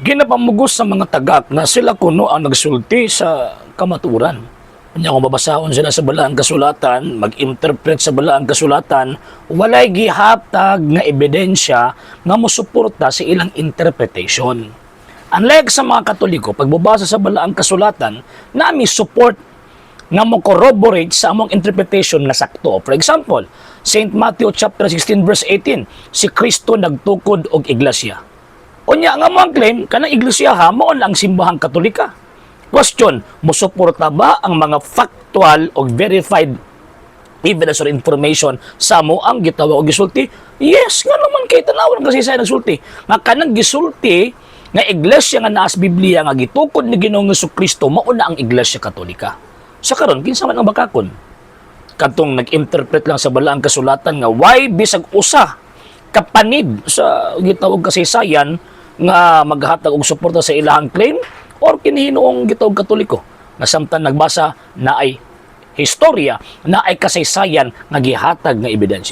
Ginapamugos sa mga tagak na sila kuno ang nagsulti sa kamatuoran. Unya kung babasahon sila sa Balaang Kasulatan, mag-interpret sa Balaang Kasulatan, walay gihatag nga ebidensya nga mosuporta sa ilang interpretation. Unlike sa mga Katoliko, pagbabasa sa Balaang Kasulatan, nami support nga mo corroborate sa among interpretation nga sakto. For example, St. Matthew chapter 16 verse 18, si Kristo nagtukod og iglesia. Unya nga mo ang claim kanang iglesia ha mao lang simbahang Katolika. Question, mosuporta ba ang mga factual o verified evidence or information sa mo ang gitawag og gisulti? Yes, nga naman kay tanawon kasi sa nagsulti. Nga kanang gisulti nga iglesia nga naa sa Biblia nga gitukod ni Ginoong Kristo, mao na ang Iglesia Katolika. Sa karon, kinsa man ang bakakon? Kadtong nag-interpret lang sa Balaang Kasulatan nga why bisag usa kapanid sa gitawag kasaysayan nga maghatag og suporta sa ilahang claim, or kini hinuong gitawag Katoliko nga samtang nagbasa na ay historya na ay kasaysayan nga gihatag nga ebidensya?